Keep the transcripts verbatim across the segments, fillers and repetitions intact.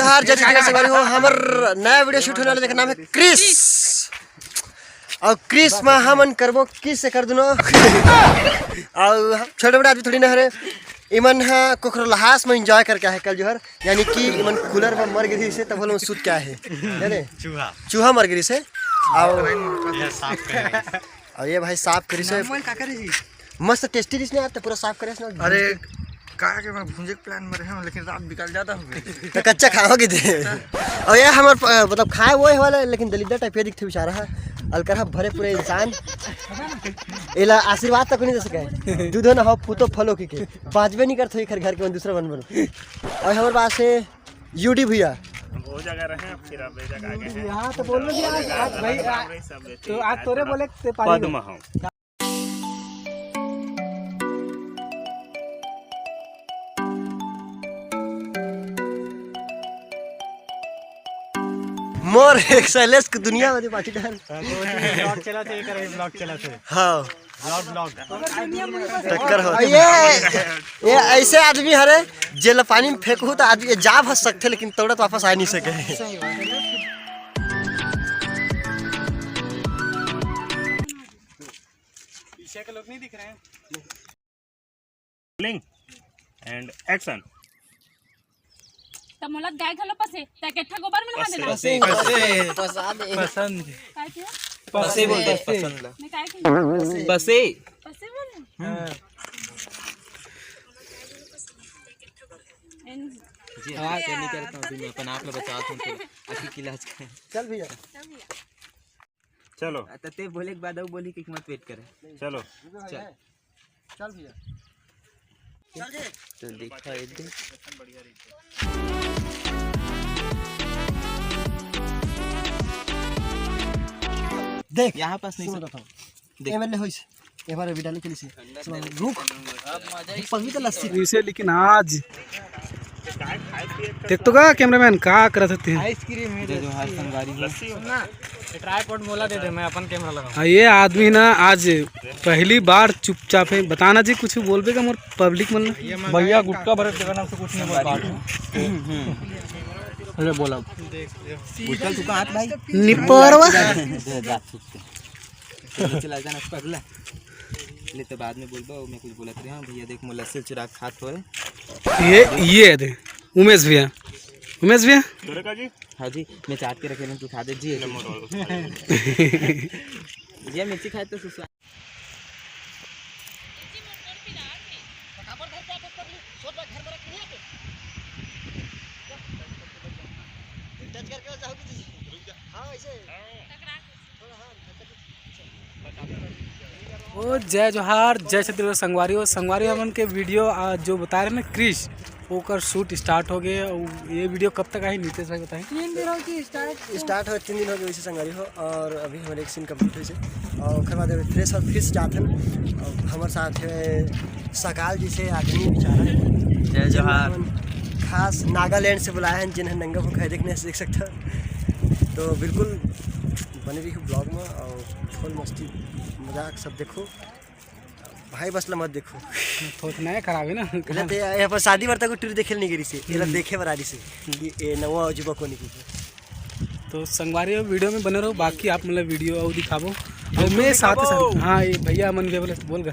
यार, जय छत्तीसगढ़ संगवारी हो, हमर नया वीडियो शूट होने वाला, जेकर नाम है क्रिस। और क्रिस में हमन करबो किस से कर दुनो। और हम छोटे बड़े आदमी थोड़ी ना हरे, इमन हा कोकरो लहास में एंजॉय करके आहे कल जोहर, यानी कि इमन कूलर में मर गई से तब हम सूत के आहे, जाने चूहा। चूहा मर गई से। और ये साफ करेंगे। और ये भाई साफ करी से। मोबाइल का करे जी? मस्त टेस्टी डिश नहीं आता, पूरा साफ करे से ना। अरे, का के मैं भूंजे के प्लान में रहे हूँ, लेकिन रात बिकाल ज्यादा हो गई। तो कच्चा खाओगे दे। और ये हमार प-, मतलब खाए वो वाला है, लेकिन दलिद्दर टाइप ये दिखते बेचारा है। अलकरहा भरे पूरे इंसान। एला आशीर्वाद तक नहीं दे सके। दूधो ना हो, पूतो फलो की के। बाजबे नहीं करते घर, घर के मन दूसरा बन बनो। और हमारे पास है यूडी भैया। हम वो जगह रहे हैं, फिर अब ये जगह आ गए हैं। यहाँ तो बोल रहे हैं आज, आज भाई, आ, सब बेचे तो आज हैं, तोरे थोड़ा बोले ते पानी पद्म में। हम। मोर एक शैलेश के दुनिया में पार्टी डाल। ब्लॉग चला थे, एक ब्लॉग चला थे। हाँ। Blog, blog. टक्कर हो। ये, ये ऐसे आदमी हरे, जेला पानी में फेंकहू तो आदमी जा फंस सकते, लेकिन तोड़त वापस आ नहीं सके। पीछे के लोग नहीं दिख रहे हैं। Rolling and action। त मोला गाय घलो पसे, त एक ठा गोबर में नहा देना। पसे, पसे। पसा दे। पसंद। काय के? पसे बोलते हैं, पसंद। मैं काय के? पसे। पसे बोले? हाँ। जी, हाँ, क्या नहीं करता हूँ, मैं अपन आप लोग बचाता हूँ, तो अच्छी की इलाज करें। चल भैया। चलो। आ, त ते बोले के बाद वो बोली कि मत वेट करे। चलो। चल। चल भैया। चल जी। तो देखा ये देख। देख, यहाँ पास नहीं सुन सर। बताओ। देख। एमएलए होइस। एबार अभी डाले के लिए से। रुक। पगली तो लस्सी। इसे लेकिन आज देख तो का कैमरामैन का करत हते हैं। आइसक्रीम है। जय जोहार संगवारी हो। सुन ना, ये ट्राइपॉड मोला दे दे, मैं अपन कैमरा लगाऊं। हाँ, ये आदमी ना आज पहली बार चुपचाप है। बताना जी, कुछ बोलबे का मोर पब्लिक मन में? भैया गुटखा भरे के नाम से कुछ नहीं बोल पाते। अरे बोला। गुटखा तू कहाँ भाई? निपरवा। दे, दे, दे, चुप कर। चला जाना पगला। ले तो बाद में बोलबा, मैं कुछ बोलत रहे हूँ। भैया देख, मोला लस्सी चुरा के खात होए। ये, ये दे, उमेश भैया, उमेश भैया। तोरे का जी? हाँ जी, मैं चाट के रखे हूँ, तू खा दे जी। भैया मिर्ची खाए तो सुस्वा। टच करके बस जाओगे जी। हाँ, ऐसे। ओ जय जोहार, जय छत्तीसगढ़ संगवारी हो। संगवारी हमन के वीडियो, आ, जो बता रहे ना क्रिश, ओकर शूट स्टार्ट हो गए। और ये वीडियो कब तक आई नितेश भाई बताएं? तीन दिन हो गए स्टार्ट। स्टार्ट हो तीन दिन हो गए वैसे संगवारी हो, और अभी हमारे एक सीन कंप्लीट हुई से, और ओकर बाद अभी फ्रेश और फिश जात हन। और हमारे साथ है सकाल जी से आदमी बेचारा। जय जोहार। खास नागालैंड से बुलाए हैं, जिन्हें नंगा भूखा है देखने से देख सकते हो। तो बिल्कुल बने रहिए ब्लॉग में और फुल मस्ती मजाक सब देखो। भाई बस ला मत देखो। थोड़ा नया खराब है ना। एला ते यहाँ पर शादी वार्ता को टूर देखे नहीं करी से, एला देखे बर आ रही से कि ए नवा अजूबा कोनी की। तो संगवारी हो, वीडियो में बने रहो, बाकी आप मतलब वीडियो और दिखाबो। और मैं साथ साथ, हाँ, ये भैया मन भी बोले, बोल गा।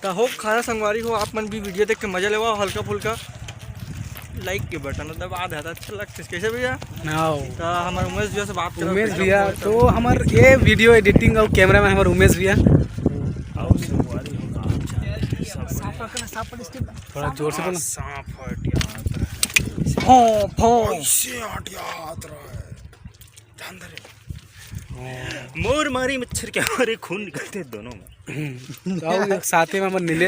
तो हो खाना संगवारी हो, आप मन भी वीडियो देख के मजा लेवा, हल्का फुल्का लाइक के बटन दबा दे, तो अच्छा लगता है। कैसे भैया? हाँ। तो हमारे उमेश भैया से बात करो, उमेश भैया, तो हमारे ये वीडियो एडिटिंग और कैमरा मैन हमारे उमेश भैया। आओ संगवारी हो, आप जान रहे हैं, सब सांप पकड़ना, सांप पकड़, इसके थोड़ा जोर से बोलो। सांप हटियात रहे। भौं, भौं। ऐसे हटियात रहे। जान दे रे। मोर मारी मच्छर के हमारे खून निकलते दोनों में। हम्म। तो आओ, एक साथे में हमर नीलेश।